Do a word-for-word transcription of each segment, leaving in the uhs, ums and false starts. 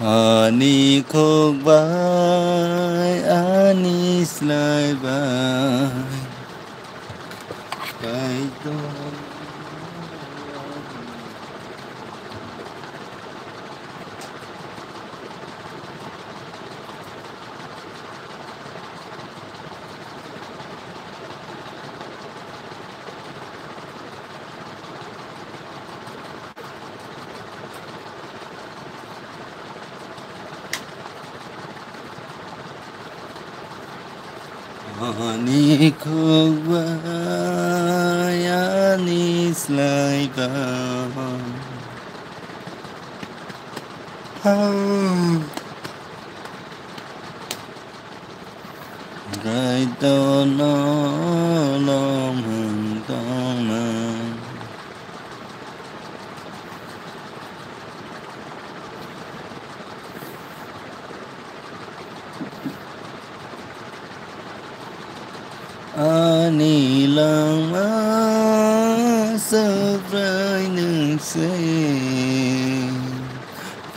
Ani khuk bai, ani slai bai, Kaitor. Ani khuk bai, ani slai bai. Kaitorno lomhwn tongnai. Ani langma Subrai nwng se.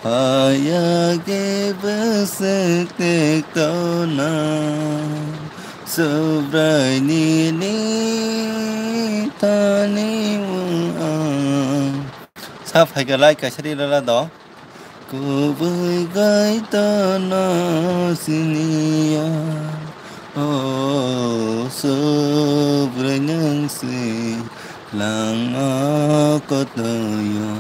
Phaya khe bwswk tektona, Subrai nini thani o ang. Sa phaikha like kaisa ri rwla do. Kubui Kaitorno siniya, o Subrai nwng se langma kotoyo.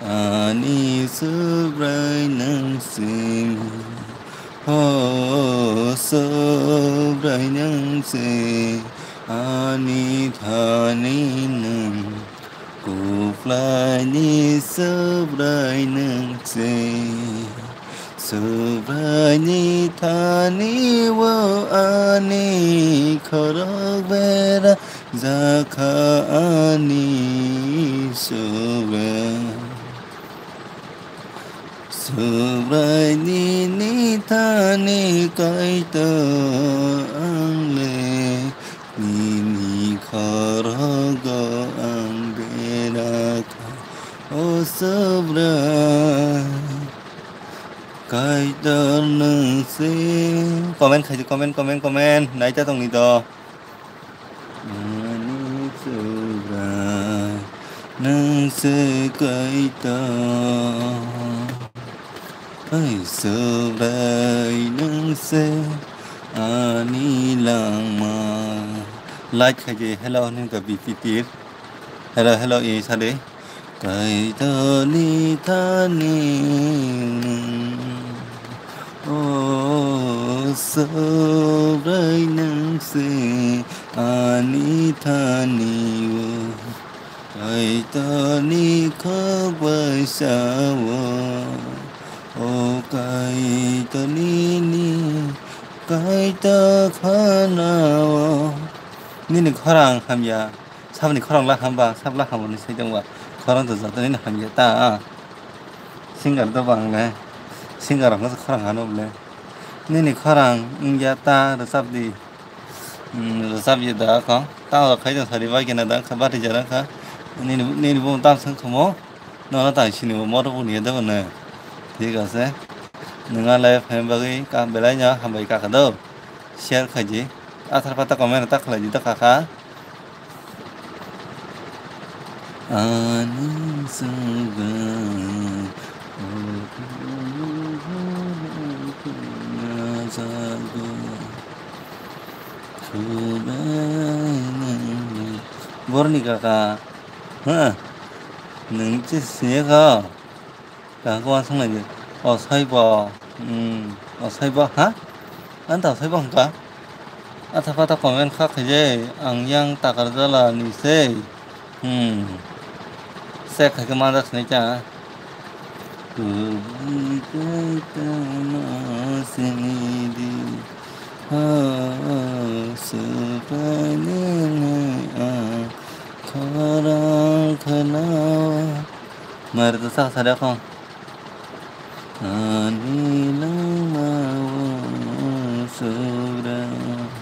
Ani Subrai nwng simi, o Subrai nwng se, ani thani nwng, kuphlaini Subrai nwng se. Subraini thani o ani khorok bera jakha ani Subrai. Subrai nini thani Kaitor ang le, nini khorogo ang berakha, o Subrai. Kaitor nwng se. Comment khai di, comment, comment, comment. Naita tongni do. Ani Subrai nwng se Kaitor. Hai Subrai nwng se ani langma. Like khai di, hello hwnwi ka B P tir. Hello, hello, i sa de. Kaitorni thani nwng, o Subrai nwng se ani thani o. Kaitorni khok bai sa o, o Kaitor nini, Kaitor khana o. Nini khorang hamya. Saboni khorang la hamba, sab la hamba ni sai tongba. Khorang to joto ni hamya ta. Singer to bang le. Singer rok no khorang hano ble. Nini khorang wngya ta rwchap di. Hmm, rwchap ye da kho. Ta rok khai jang sari bai kena da kha bati jara kha. Nini, nini bo tam sang khomo. No no ta sini bo motor bo ni da bo ne. Thik ase. Nwnga le phaim bagwi ka belai no hambai ka kha do. Share khai di. Athar pata comment ta khlai di ta kha kha. Ani sangha, borni kaka, ha, nwng se siya kha. Kaham khe uansuk nai di. O saibo. Hmm. O saibo, ha? Ang ta saibo hwnka. Atha patha comment kha khaijai. Ang yang takar jala ni sei. Hmm. Sek khai khe manjak sinai cha. Kubui khe tamo sini di. Ha, Subrai ni nai ang khorang khana. Mari to sa sa da kho. Ani langma o Subrai.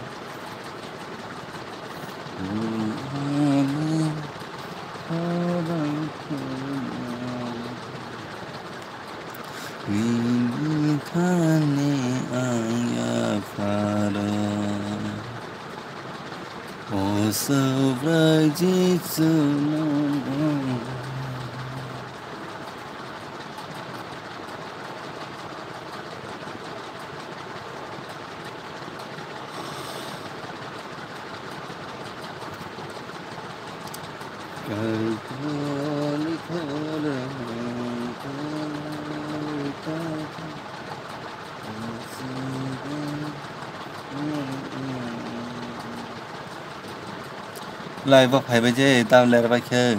Nini thani ang yapharo. O Subrai Jisu nung. Live o phaibai je, tam ler bai khe.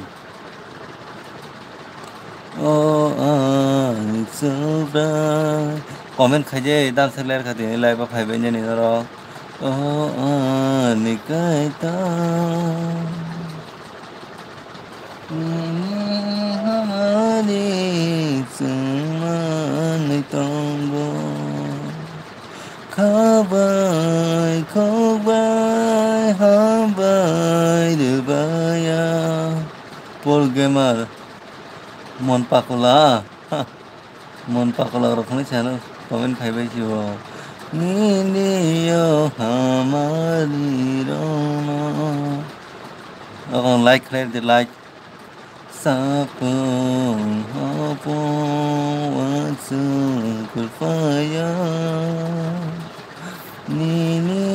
O ang Subrai. Comment khai je, dam se ler kha tini live o phaibai nini norok. O ani Kaitor. Nini hamari chwngmani tongo. Khabai, khokbai, hambai, rwbaya. Paul Gamer, Mon Pakula. Ha. Mon Pakula rok ni channel comment khai bai si bo. Nini yo hamari rono. Abang like khlai di, like. Sapung hopung wansuk kwpaya. Nini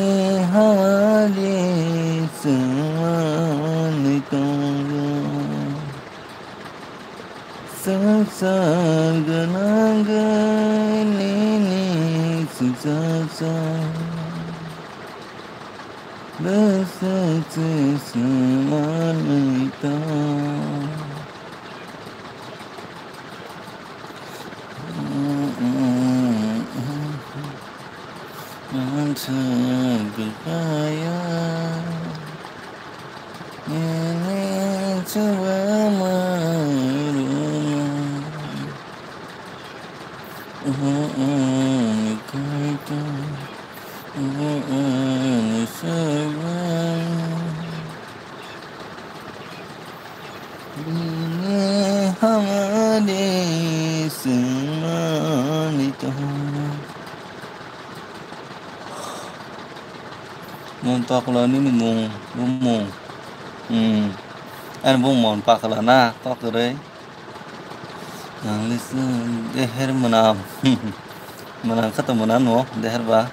hali chwngmani tongo. Swngchar gwnangwi nini swngcharsa. Bwswk se swngmani tong. Ang thangwi kaya, nini chubamarung. Ang kaitor, ang sabai. Nini hamari swngmani tong. Mon Pakula nini mung, bumung. Hmm. Ani bumung Mon Pakula na, kok kwrwi. Ang listen, deher mwnam. Mwnam kha to mwnam no, deher ba.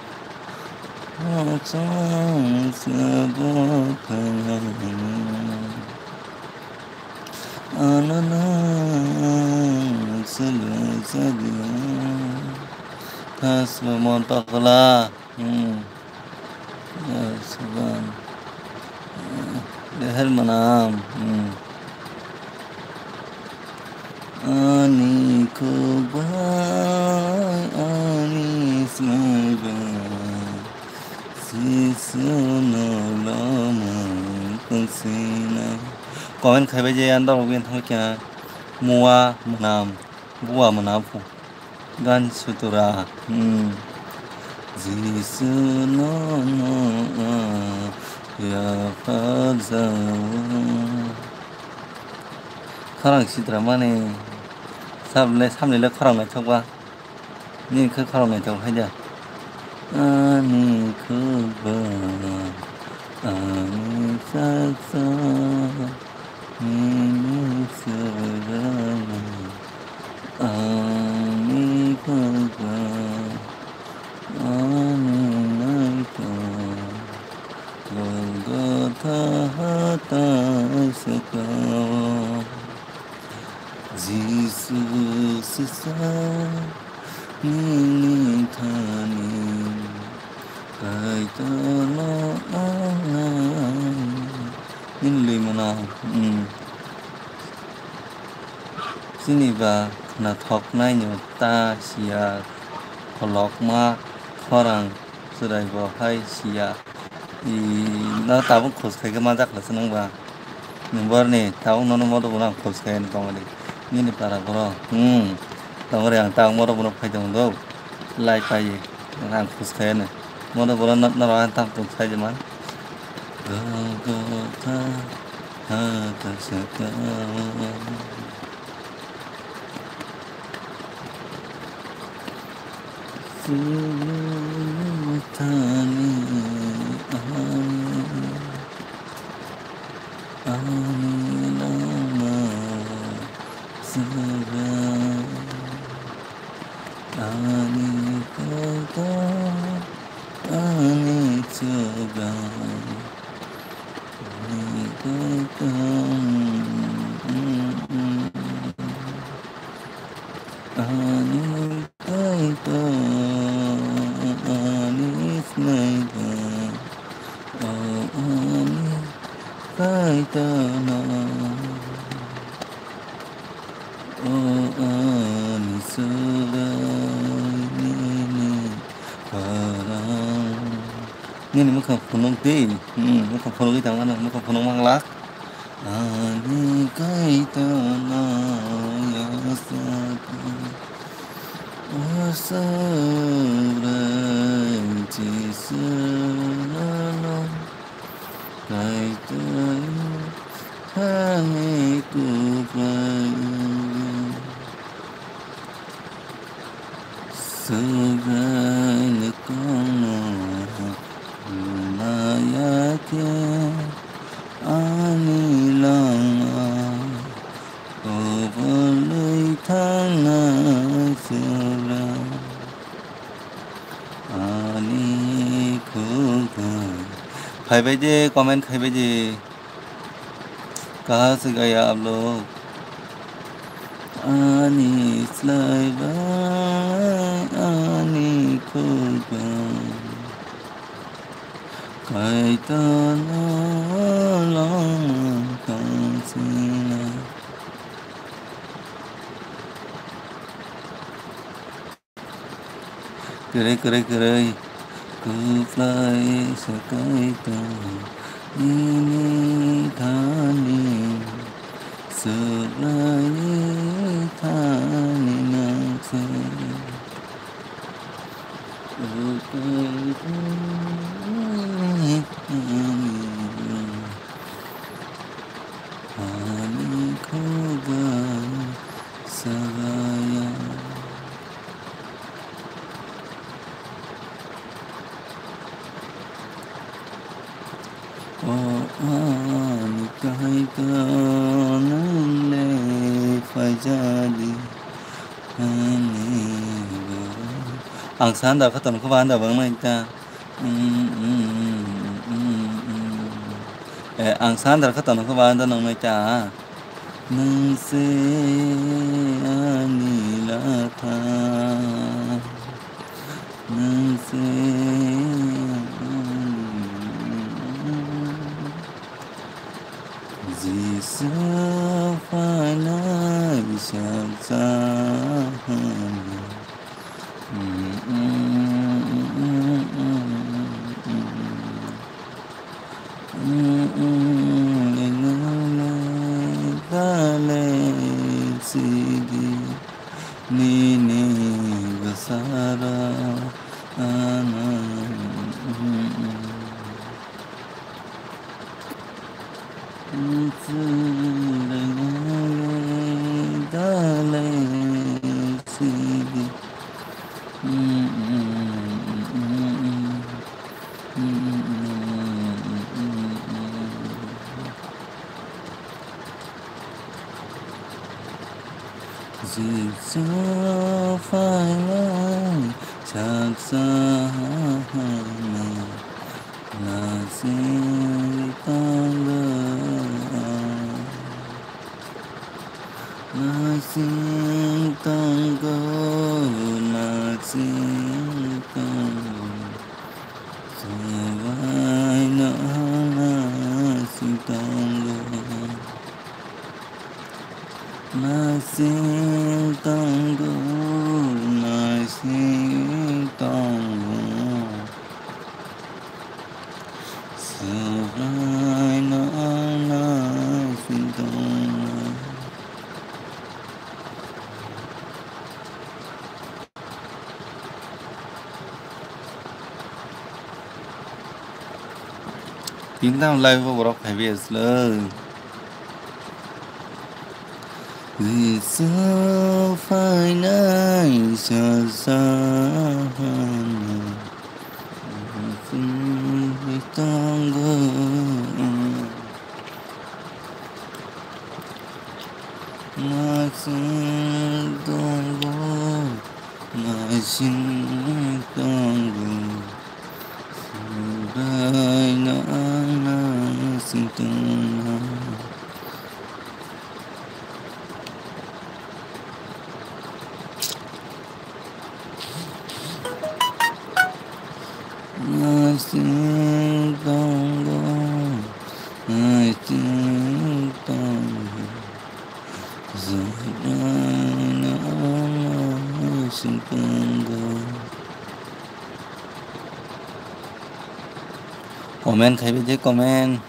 Ano nang selo jaga. Khasbo Mon Pakula. Hmm. Ya, saban. Deher mwnam. Hmm. Ani khokbai, ani swngbai, Jisu no lama kansina. Comment khai bai je, ang dok rok yang thang kya, mua mwnam, bua mwnam phu, gan sutura, hmm. Jisu no no ya pa jao. Khorang sitra mani. Samle, samle le khorang naithok ba. Ni khe khorang naithok hai da. Ani khokba, ani chaksa, nini chwrani, ani khokba. Ani naithok Golgotha hathái sakao, Jisu sisa nini thani Kaitorno ang nai. Nini lwi mano, hmm. Chini ba khwnathoknaino ta siya, kholokma khorang chwraibo hai siya. I, no tabuk khos khai khe manjak kha se nwng ba. Nwng borni tabuk nono modo bono ang khos khai ani tongmani. Nini para borok, hmm, tongmani ang tabuk modo bono phai tong do. Lai pai ye, ang khos khai ani. Modo bono no, norok ang tang tong sai je man. Golgotha hathái sakao. Thani ani, ani langma sibra, ani khaito, ani chugra, ani khaito, ani khaito, ani sinaito, o ani khaito no. O ani surai nini pharang. Nini mwkhang phunuk di. Hmm, mwkhang phunugwi tangmano, mwkhang phunuk mangla. Ani khaito no yasaka. O surai Jisu no. Kaitor hai kubai. Subraini kongno lumaya khe ani langma kobolwi thangnai Subrai. Ani khukbai. Phaibai de, comment khaibai de. Kaha se gaya upload. Ani slai bai, ani khukbai. Kaitorno lama kansina. Kwrwi, kwrwi, kwrwi. Kwplai swkai tong nini thani, Subraini thani nangkhe. Kwplai ani khukbai swbaiya. O ani Kaitor, nwng le phaijadi ani borok. Ang sanda kha tongkha ba anda bang nai ta. Eh, ang sanda kha tongkha ba anda nang nai ta. Nwng se ani latha, nwng se ani latha. Jisu phainai saksa hwnwi. Nini bwsara ano. Jisu phainai saksa hwnwi nasing tongo. Nasing tongo, nasing tongo. Swbaino nasing tongo. Nasing tongo, nasing tongo. Swbaino nasing tongo. Tini tamo live o borok phaibai aswk. Swk phainai sasahanai tongo. Naising tongo, naising tongo. Suraino ang naising tongo. Naising tongo, naising tongo. Suraino ang naising tongo. Comment khaibi de, comment.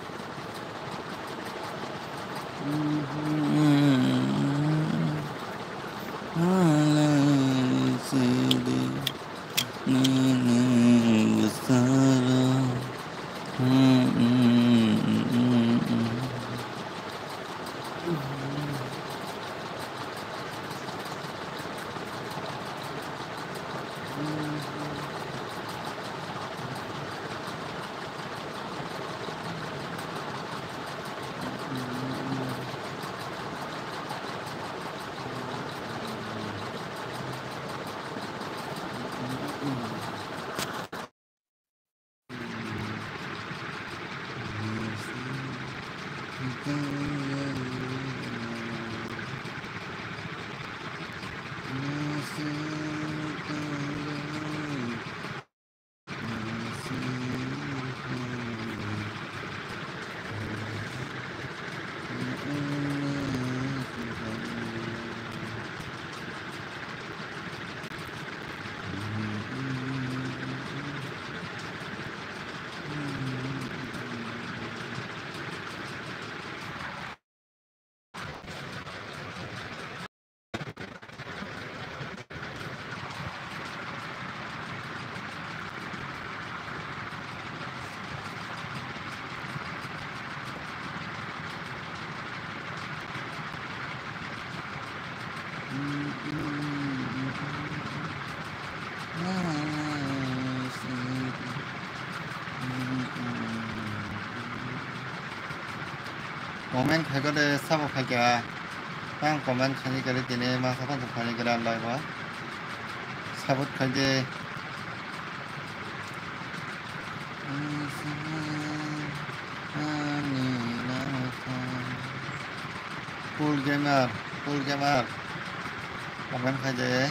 Comment khaikha de sabo khaikha. Ang comment khaini kari tini masa phano khaini kari live o. Support khaidi. Cool gamer, cool gamer. Comment khaidi.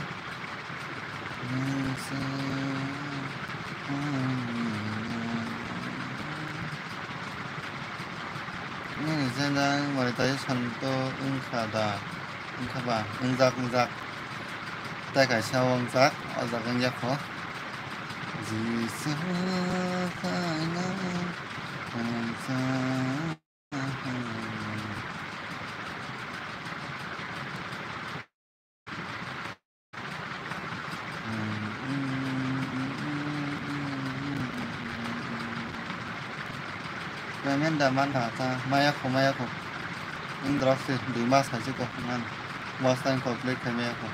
Nini jenda monetization to wngkha da? Wngkha ba? Wngjak, wngjak. Tai kaisa o wngjak, o jaga wngya kho. Jisa khaina wngjak. Payment da man tha cha, maya kho, maya kho. Wng drop se, dui mas hai se kok man. Mas time complete khai maya kho.